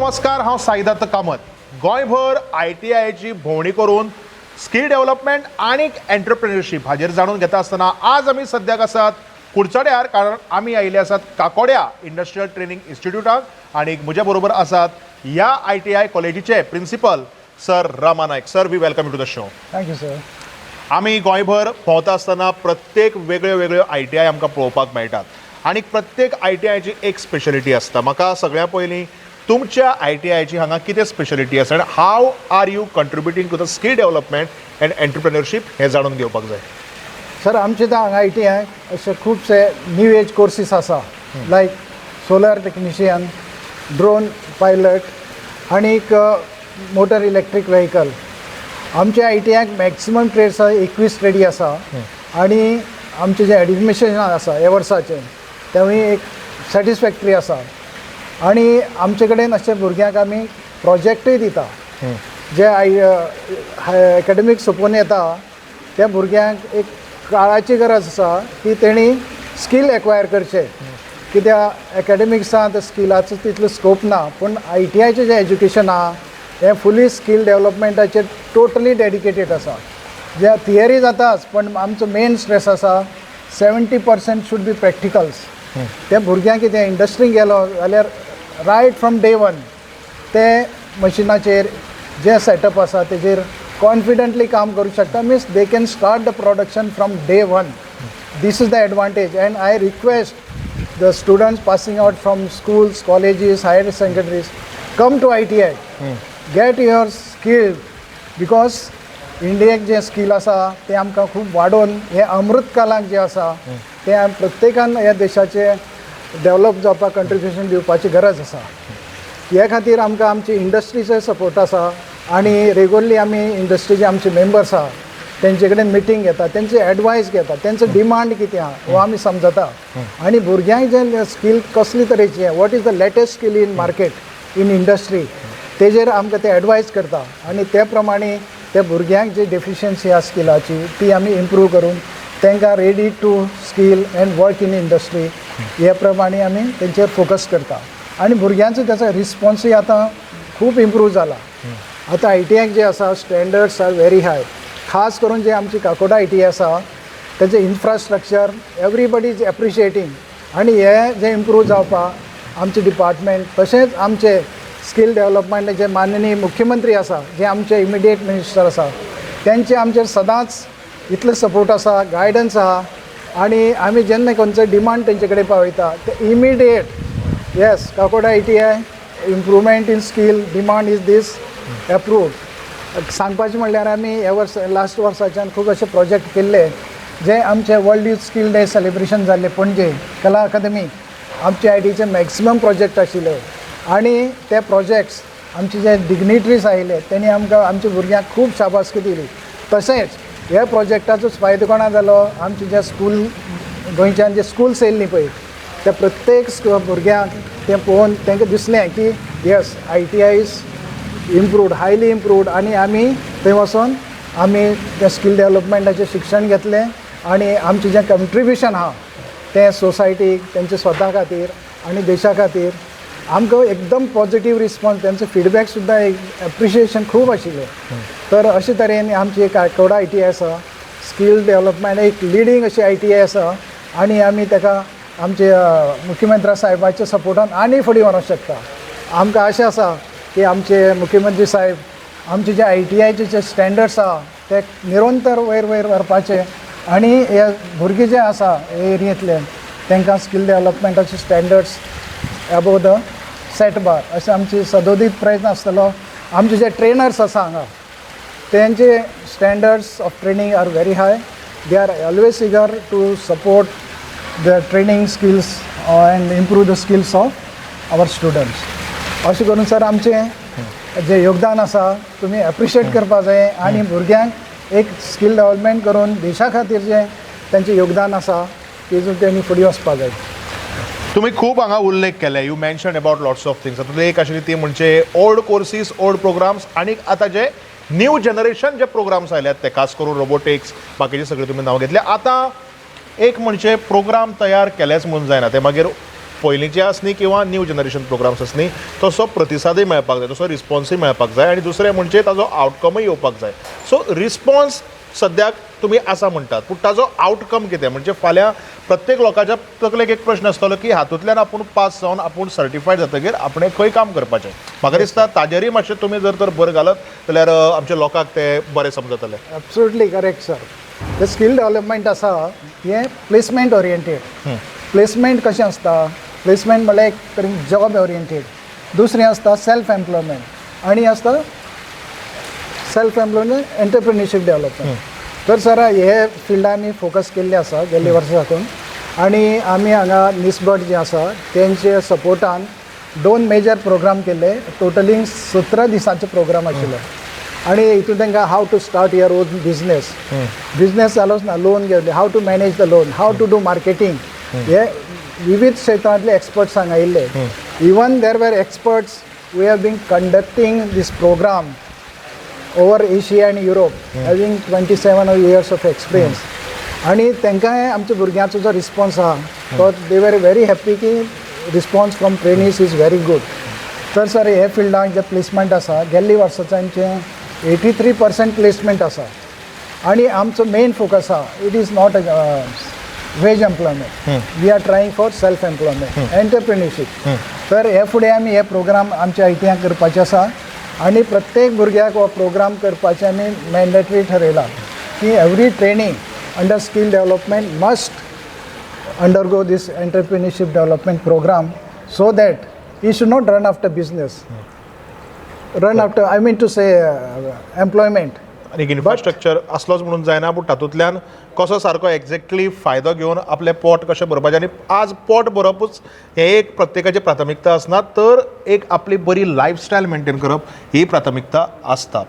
नमस्कार. हांव साईदत्त कामत. गोंयभर आयटीआयची भोंवडी करून स्कील डेव्हलपमेंट आनी एंटरप्रिन्युअरशीप हाजेर जाणून घेता आसतना आज आमी सद्याक आसात कुडचड्यार, कारण आमी आयिल्ले आसात काकोड्या इंडस्ट्रियल ट्रेनिंग इन्स्टिट्यूटाक आनी म्हज्या बरोबर आसात ह्या ITI कॉलेजीचे principal sir Rama Naik. Sir, we welcome you to the show. Thank you, sir. आमी गोंयभर भोंवता आसतना प्रत्येक वेगळ्यो वेगळ्यो आयटीआय आमकां पळोवपाक मेळटात आनी प्रत्येक आयटीआयची एक स्पेशलिटी आसता. म्हाका सगळ्या पयलीं तुमच्या आयटीआयची हांगा कितें स्पेशलिटी आसा आनी how are you contributing to the skill development and entrepreneurship हें जाणून घेवपाक जाय. सर, आमचे थंय हांगा आयटीआय अशे खुबशे न्यू एज कोर्सीस आसा, like solar technician, drone pilot आनीक मोटर इलेक्ट्रीक व्हेकल. आमच्या आयटीआयक मॅक्सिमम ट्रेड्स आसा, 21 ट्रेडी आसा आनी आमचें जें एडमिशन आसा ह्या वर्साचें, तेंवूय एक सॅटिस्फॅक्टरी आसा. आनी आमचे कडेन अशे भुरग्यांक आमी प्रोजेक्टूय दिता. जे I academic सोंपून येता, त्या भुरग्यांक एक काळाची गरज आसा की तेणी स्कील एक्वायर करचें, कित्याक एकाडेमिक्सांत स्किलाचो तितलो स्कोप ना. पूण आयटीआयचें जें एज्युकेशन आहा, हें फुली स्कील डेवलपमेंटाचेर टोटली डेडिकेटेड आसा. जे थियरी जाताच, पण आमचो मेन स्ट्रेस आसा, 70% should be practicals. ते भुरग्यांक कितें, इंडस्ट्रीन गेलो जाल्यार रायट फ्रॉम डे वन ते मशिनाचेर जे सेटअप आसा तेजेर कॉन्फिडंटली काम करूं शकता, means they can start the production from day one. This is the advantage, and I request the students passing out from schools, colleges, higher secondaries, come to ITI, get your skill, because इंडियेक जें skill आसा तें आमकां खूब वाडोवन हें अमृत कालाक जें आसा तें प्रत्येकान ह्या देशाचें डेवलप जावपाक कंट्रिब्युशन दिवपाची गरज आसा. हे खातीर आमकां आमची इंडस्ट्रीचो सपोर्ट आसा आनी रेगुलरली आमी इंडस्ट्रीचे आमचे मेंबर्स आहा, तेंचे कडेन मिटींग घेता, तेंचे एडवायस घेता, तेंचो डिमांड कितें आहा हो आमी समजता आनी भुरग्यांक जे स्कील कसले तरेचे, what is the latest skill in market, in industry, तेजेर आमकां ते एडवायज करता आनी ते प्रमाणे त्या भुरग्यांक जी डेफिशियन्सी आहा स्किलाची, ती आमी इम्प्रूव करून तांकां ready to skill and work in industry हे प्रमाणे आमी तेंचेर फोकस करता. आनी भुरग्यांचो तेचो रिस्पोन्सूय आतां खूब इम्प्रूव जाला. आतां आयटीआयक जे आसा, standards are very high. खास करून जे आमची काकोडा आयटीआय आसा, तेजें infrastructure everybody is appreciating. आनी हे जे इम्प्रूव जावपाक आमचे डिपार्टमेंट, तशेंच आमचे स्कील डेवलपमेंट जे माननीय मुख्यमंत्री आसा, जे आमचे इमिडिएट मिनिस्टर आसा, तेंचे आमचेर सदांच इतलो सपोर्ट आसा, गायडन्स आहा. आनी आमी जेन्ना खंयचो डिमांड तेंचे कडेन पावयता, ते immediate, "Yes, Kakoda ITI improvement in skill demand is this, approve." सांगपाचें म्हणल्यार आमी ह्या वर्स, लास्ट वर्साच्यान खूब अशे प्रोजेक्ट केल्ले, जे आमचे World Youth Skill Day celebration जाल्ले पणजे कला अकादमी, आमचे आयटीचे मॅक्सिमम प्रोजेक्ट आशिल्ले. आनी ते प्रोजेक्ट्स आमचे जे डिग्निटरीज आयले, तेणी आमकां, आमच्या भुरग्यांक खूब शाबासकी दिली. तशेंच ह्या प्रोजेक्टाचोच फायदो कोणा जालो? आमचे जे स्कूल, गोंयच्यान जे स्कुल्स येयल्ली पळय, त्या प्रत्येक भुरग्यांक तें पळोवन तांकां दिसलें की yes, ITI is improved, highly improved. आनी आमी थंय वचोन आमी तें स्कील डेवलपमेंटाचें शिक्षण घेतलें आनी आमचें जें कंट्रिब्युशन आहा तें सोसायटीक, तेंच्या स्वता खातीर आनी देशा खातीर, आमकां एकदम पॉजिटीव रिस्पॉन्स, तेंचो फिडबॅक सुद्दां एक एप्रिशिएशन खूब आशिल्लें. तर अशे तरेन आमची काकोडा आयटीआय आसा, स्कील डेवलपमेंट एक लिडींग अशी आयटीआय आसा आनी आमी ताका आमचे मुख्यमंत्री साहेबाच्या सपोर्टान आनी फुडें व्हरूंक शकता. आमकां आशा आसा की आमचे मुख्यमंत्री साहेब आमचे जे आयटीआयचे जे स्टँडर्ड्स आहा, ते निरंतर वयर वयर व्हरपाचे आनी हे भुरगे जे आसा हे एरियेंतले, तांकां skill डेवलपमेंटाचे standards above the set bar, अशें आमची सदोदीत प्रयत्न आसतलो. आमचे जे ट्रेनर्स आसा हांगा, तेंचे standards of training are very high. They are always eager to support the training skills and improve the skills of our students. अशें करून सर, आमचें जें योगदान आसा तुमी एप्रिशिएट करपा जाय आनी भुरग्यांक एक स्कील डेवलपमेंट करून देशा खातीर जें तेंचें योगदान आसा, तेजून तेणी फुडें वचपा जाय. तुम्ही खूब हांगा उल्लेख केले, you mention about lots of things. तातूंतली एक आशिल्ली ती म्हणजे ओल्ड कोर्सीस, ओल्ड प्रोग्राम्स आनी आतां जे न्यू जनरेशन जे प्रोग्राम्स आयल्यात ते, खास करून रोबोटिक्स, बाकीचे सगळे तुमी नांव घेतले. आतां एक म्हणजे प्रोग्राम तयार केलेच म्हणून जायना, ते मागीर पयलींचे आसनी किंवा न्यू जनरेशन प्रोग्राम्स आसनी, तसो प्रतिसादय मेळपाक जाय, तसो रिस्पॉन्सूय मेळपाक जाय आनी दुसरें म्हणजे ताजो आवटकमूय येवपाक जाय. सो रिस्पॉन्स सद्याक तुमी आसा म्हणटात, पूण ताजो आवटकम कितें? म्हणजे फाल्यां प्रत्येक लोकांच्या तकलेक एक प्रश्न आसतलो की हातूंतल्यान आपूण पास जावन आपूण सर्टिफायड जातकीर आपणें खंय काम करपाचें. म्हाका दिसता ताजेरय मातशें तुमी जर तर भर घालत जाल्यार आमच्या लोकांक तें बरें समजतलें. Absolutely correct, sir. The skill development आसा हें प्लेसमेंट ओरिएंटेड. प्लेसमेंट कशें आसता? प्लेसमेंट म्हणल्यार एक तरेन जॉब ओरिएंटेड, दुसरें आसता सेल्फ एम्प्लॉयमेंट आनी आसता सेल्फ एम्प्लॉयमेंट, एंटरप्रिन्युरशीप डेवलपमेंट. तर सर, हे फिल्डान आमी फोकस केल्ले आसा गेल्ले वर्सा साकून आनी आमी हांगा निस्बट जे आसा तेंचे सपोर्टान दोन मेजर प्रोग्राम केल्ले. टोटलिंग 17 दिसांचे प्रोग्राम आशिल्ले आनी हितून तांकां how to start your own business, business जालोच ना, लोन घेतले, how to manage the loan, how to do marketing, हे विविध क्षेत्रांतले एक्सपर्ट्स हांगा आयिल्ले. Even there were experts we have been conducting this program over Asia and Europe, having 27 years of experience. आनी तांकांय आमच्या भुरग्यांचो जो रिस्पॉन्स आहा तो they were very happy की response from trainees is very good. तर सर, हे फिल्डाक जे प्लेसमेंट आसा, गेल्ली वर्साचें आमचें 83% प्लेसमेंट आसा आनी आमचो मेन फोकस आहा, it is not a wage employment, we are trying for self employment, entrepreneurship. तर हे फुडें आमी हे प्रोग्राम आमच्या आयटीआय करपाचे आसा आनी प्रत्येक भुरग्याक हो प्रोग्राम करपाचें आमी मॅन्डेटरी ठरयलां की every trainee under skill development must undergo this entrepreneurship development program so that he should not run after business, run after, I mean to say, employment. आनी इन्फ्रास्ट्रक्चर आसलोच म्हणून जायना, पूण तातूंतल्यान कसो सारको एक्झॅक्टली फायदो घेवन आपलें पोट कशें भरपाचें. आनी आज पोट भरपूच हें एक प्रत्येकाची प्राथमिकता आसना, तर एक आपली बरी लायफस्टायल मेंटेन करप ही प्राथमिकता आसता.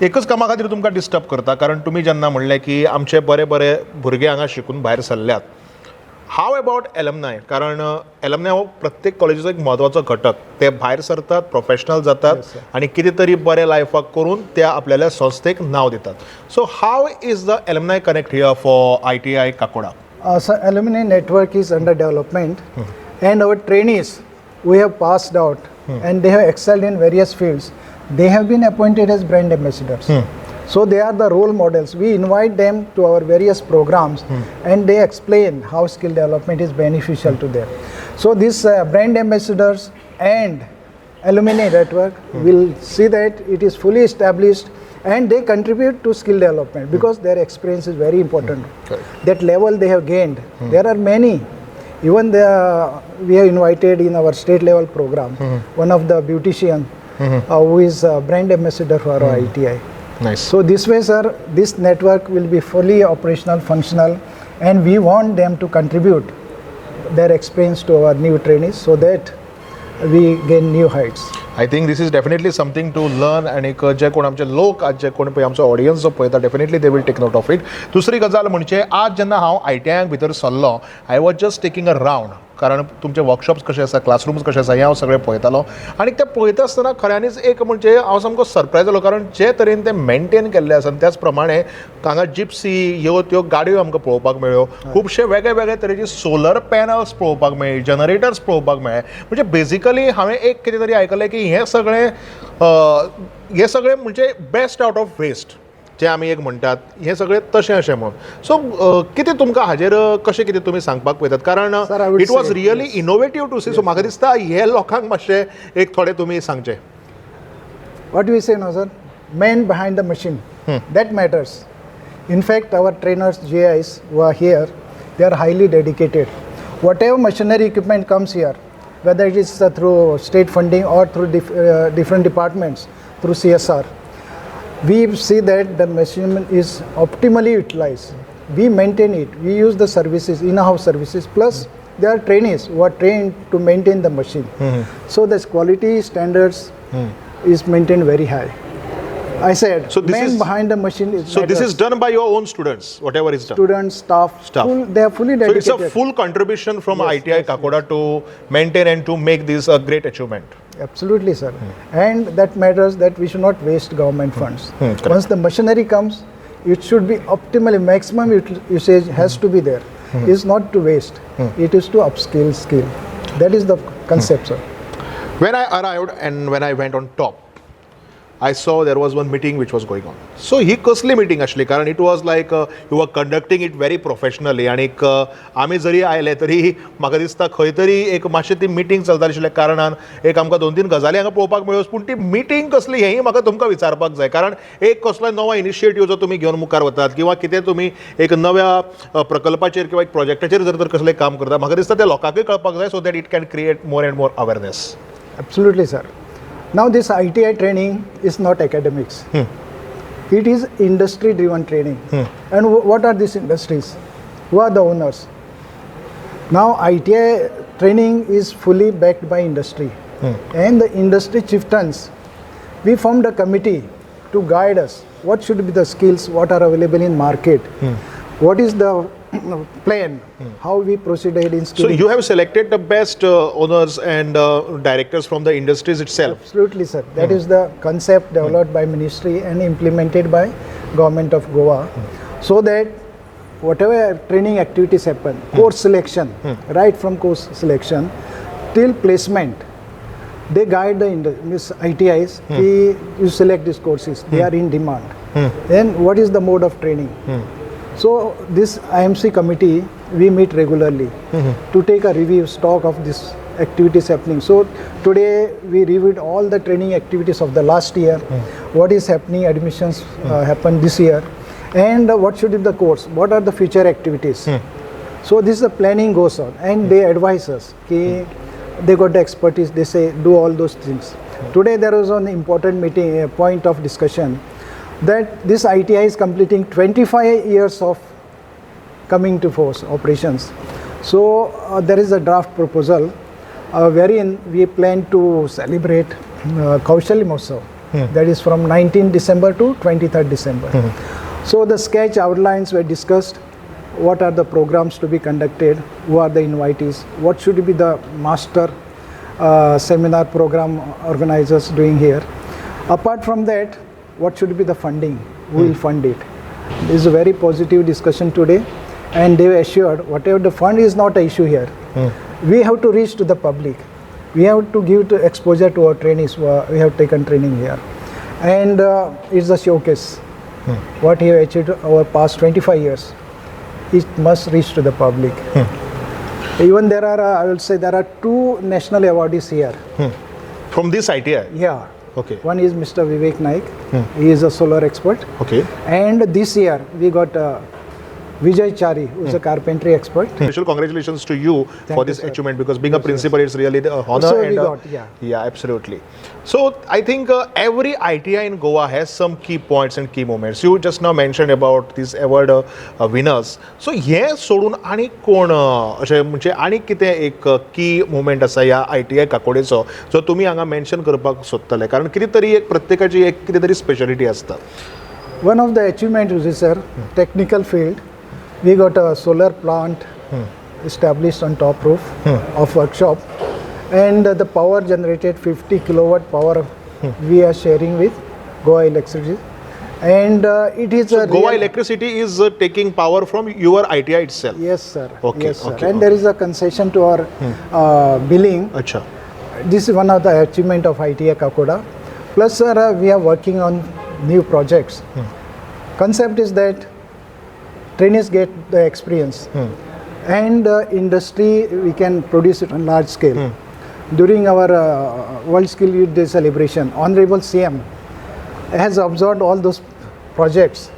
एकच कामा खातीर तुमकां डिस्टर्ब करता, कारण तुमी जेन्ना म्हणलें की आमचे बरे बरे भुरगे हांगा शिकून भायर सरल्यात, हाव अबावट एलमनाय? कारण एलमनाय हो प्रत्येक कॉलेजीचो एक म्हत्वाचो घटक. ते भायर सरतात, प्रोफेशनल जातात आनी कितें तरी बरें लायफाक करून त्या आपल्याल्या संस्थेक नांव दितात. So how is the alumni connect here for ITI Kakoda? So alumni network is under development, and our trainees who have passed out and they have excelled in various fields, they have been appointed as brand ambassadors. So they are the role models. We invite them to our various programs and they explain how skill development is beneficial to them. So these brand ambassadors and alumni network will see that it is fully established and they contribute to skill development because their experience is very important. Correct. That level they have gained. There are many. Even we have invited in our state level program one of the beautician who is a brand ambassador for our ITI. Nice. So this way, sir, this network will be fully operational, functional, and we want them to contribute their experience to our new trainees so that we gain new heights. I think this is definitely something to learn. आनीक जे कोण आमचे लोक आज जे कोण पळय आमचो audience जो पळयता, definitely they will take note of it. दुसरी गजाल म्हणजे आज जेन्ना हांव आयटीआयाक भितर सरलो, I was just taking a round, कारण तुमचे वर्कशॉप्स कशे आसा, क्लासरूम्स कशे आसा, हें हांव सगळें पळयतालो. आनी तें पळयता आसतना खऱ्यांनीच एक म्हणजे हांव सामको सरप्रायज जालो, कारण जे तरेन ते मेंटेन केल्ले आसा आनी त्याच प्रमाणे हांगा जिप्सी ह्यो त्यो गाडयो आमकां पळोवपाक मेळ्ळ्यो, खुबशे वेगळे वेगळे तरेचे सोलर पॅनल्स पळोवपाक मेळ्ळे, जनरेटर्स पळोवपाक मेळ्ळे. म्हणजे बेजिकली हांवें एक कितें तरी आयकलें की हें सगळें म्हणजे बेस्ट आवट ऑफ वेस्ट जें आमी एक म्हणटात, हें सगळें तशें अशें म्हणून. सो कितें तुमकां हाजेर कशें कितें तुमी सांगपाक पळयतात? कारण Sir, I would it was say, really innovative to see. So म्हाका दिसता हे लोकांक मातशें एक थोडें तुमी सांगचें. What we say now, sir, man behind the machine, that matters. In fact, our trainers, GIs who are here, they are highly dedicated. Whatever machinery equipment comes here, whether it is through state funding or through different departments, through CSR, we see that the machine is optimally utilized. We maintain it. We use the services, in-house services, plus there are trainees who are trained to maintain the machine. So this quality standards is maintained very high. I said, So this man is- behind the machine is So this matters. is done by your own students, whatever is done. Students, staff, Staff. Full, they are fully So it's dedicated. A full contribution from Yes, ITI Kakoda to maintain and to make this a great achievement. Absolutely, sir. And that matters that we should not waste government funds. Correct. Once the machinery comes, it should be optimally, maximum usage has to be there. is not to waste. It is to upskill skill. That is the concept, sir. When I arrived and when I went on top, I saw there was one meeting which was going on. So ही कसली meeting आसली, कारण it was like you are conducting it very professionally आणीक आमी जरी आयले तरी म्हाका दिसता खंय तरी एक मातशी ती मिटींग चलता आशिल्ल्या कारणान एक आमकां दोन तीन गजाली हांगा पळोवपाक मेळ्ळ्यो, पूण ती मिटींग कसली हेंय म्हाका तुमकां विचारपाक जाय, कारण एक कसलोय नवो इनिशिएटीव जो तुमी घेवन मुखार वतात किंवा कितें तुमी एक नव्या प्रकल्पाचेर किंवा एक प्रोजेक्टाचेर जर तर कसलें काम करता, म्हाका दिसता तें लोकांकूय कळपाक जाय, so that it can create more and more awareness. Absolutely, sir. Now, this ITI training is not academics. It is industry driven training. And what are these industries? Who are the owners? Now, ITI training is fully backed by industry. And the industry chieftains, we formed a committee to guide us. What should be the skills, what are available in market, what is the plan, how we proceeded in So skilling. you have selected the best owners and directors from the industries itself. Absolutely, sir. That is the concept developed by ministry and implemented by government of Goa, so that whatever training activities happen, course selection, right from course selection till placement, they guide the means ITIs. Ki you select these courses, they are in demand. Then what is the mode of training? So this IMC committee, we meet regularly to take a review stock of this activities happening. So today we reviewed all the training activities of the last year, what is happening, admissions happened this year, and what should be the course, what are the future activities. So this is the planning goes on, and they advise us. Ki they got the expertise, they say do all those things. Today there was an important meeting, a point of discussion, that this ITI is completing 25 years of coming to force operations. So there is a draft proposal wherein we plan to celebrate Kaushalya Mahotsav. That is from 19 December to 23rd December. So the sketch outlines were discussed. What are the programs to be conducted? Who are the invitees? What should be the master seminar program organizers doing here? Apart from that, what should be the funding? Who will fund it? This is a very positive discussion today, and they assured whatever the fund is not an issue here. We have to reach to the public. We have to give to exposure to our trainees who we have taken training here, and it's a showcase. What he achieved over past 25 years, it must reach to the public. Even there are, I will say, there are 2 national awardees here. From this ITI? Yeah. Okay. One is Mr. Vivek Naik. He is a solar expert. Okay. And this year we got Vijay Chari, who is a carpentry expert. Special congratulations to you Thank for you, this sir. achievement, because being a Yes, principal, it's really the honor. So and we got, yeah. Yeah, absolutely. So I think every ITI in Goa has some key points and key moments. You just now mentioned about these award winners. So हे सोडून आनी कोण अशें म्हणजे आनी कितें एक की मोमेंट आसा ह्या ITI काकोडेचो जो तुमी हांगा मेन्शन करपाक सोदतले, कारण कितें तरी एक प्रत्येकाची एक कितें तरी स्पेशलिटी आसता. One of the achievement is, sir, technical field. We got a solar plant established on top roof of workshop, and the power generated 50 kilowatt power we are sharing with Goa Electricity, and it is So a Goa real Electricity is taking power from your ITI itself. Yes, sir. Okay, Yes, sir. okay, And okay. there is a concession to our billing. Acha. This is one of the achievement of ITI Kakoda. Plus, sir, we are working on new projects. Concept is that trainees get the experience, and industry we can produce it on large scale. During our World Skill Youth Day celebration, Honorable CM has observed all those projects,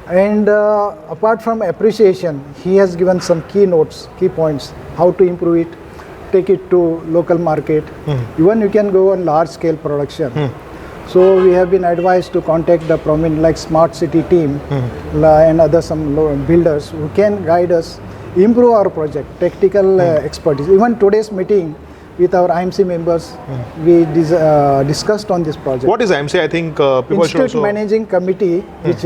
and apart from appreciation, he has given some key notes, key points, how to improve it, take it to local market. Even you can go on large scale production. So we have been advised to contact the prominent like Smart City team and other some builders who can guide us, improve our project, technical expertise. Even today's meeting with our IMC members, we discussed on this project. What is IMC? I think people should Institute also... Managing Committee, which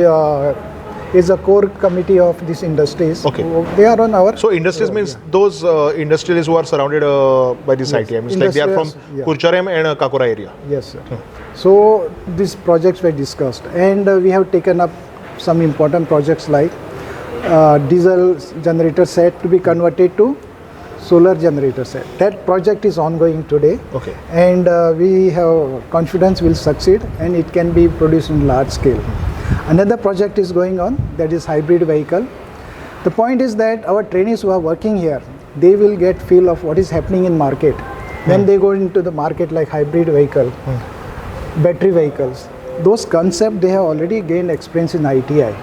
is a core committee of these industries. Okay. They are on our... So industries means yeah. those industrialists who are surrounded by this Yes. ITI. Means like they are from Industrialists, yeah. Curchorem and Cacora area. Yes, sir. So these projects were discussed, and we have taken up some important projects like diesel generator set to be converted to solar generator set. That project is ongoing today. And we have confidence will succeed and it can be produced in large scale. Another project is going on, that is hybrid vehicle. The point is that our trainees who are working here, they will get feel of what is happening in market. When they go into the market like hybrid vehicle, battery vehicles, those concept they have already gained experience in ITI.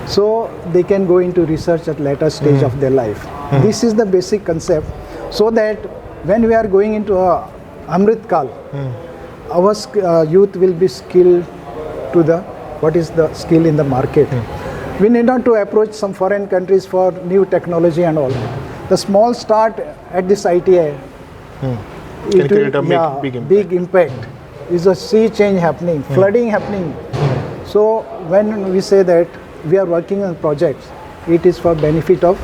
So they can go into research at later stage of their life. This is the basic concept, so that when we are going into a Amrit Kal, our youth will be skilled to the what is the skill in the market. We need not to approach some foreign countries for new technology and all. The small start at this ITI, Can it create will, a big, big impact. Big impact. Is a sea change happening, flooding happening. So when we say that we are working on projects, it is for benefit of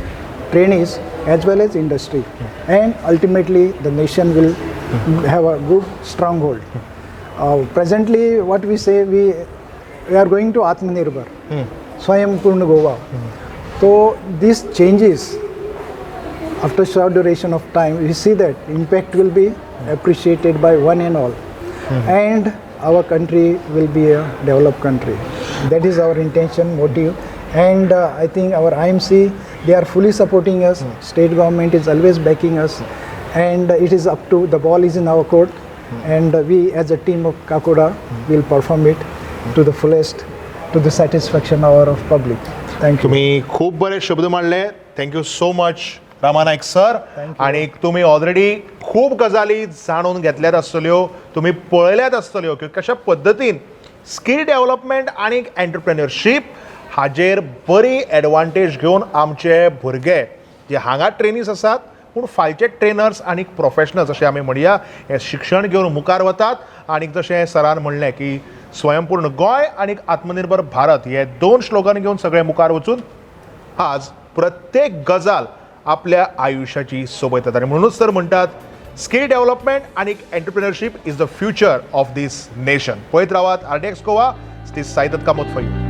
trainees as well as industry, and ultimately the nation will have a good stronghold. Presently, what we say, we are going to Atmanirbhar, Swayam Purna Goa. So these changes, after short duration of time, we see that impact will be appreciated by one and all, and our country will be a developed country. That is our intention, motive, and I think our IMC, they are fully supporting us. State government is always backing us, and it is up to the ball is in our court, and we as a team of Kakoda will perform it to the fullest, to the satisfaction our of public. Thank you. तुम्ही खूप बरे शब्द मांडले. Thank you so much, Rama Naik sir. आणि तुमी already खूब गजाली जाणून घेतल्यात आसतल्यो, तुमी पळयल्यात आसतल्यो की कशा पद्दतीन स्कील डेव्हलपमेंट आनी एंटरप्रेन्युअरशीप हाजेर बरी एडवांटेज घेवन आमचे भुरगे जे हांगा ट्रेनीस आसात, पूण फालचे ट्रेनर्स आनी प्रोफेशनल्स अशें आमी म्हणया, हें शिक्षण घेवन मुखार वतात. आनी जशें सरान म्हणलें की स्वयंपूर्ण गोंय आनी आत्मनिर्भर भारत हे दोन स्लोगन घेवन सगळे मुखार वचून आज प्रत्येक गजाल आपल्या आयुश्याची सोबयतात. आनी म्हणूनच तर म्हणटात, स्कील डेव्हलपमेंट आनी entrepreneurship is the future of this nation. पळयत रावात RDX Goa. This Saidat Kamat for you.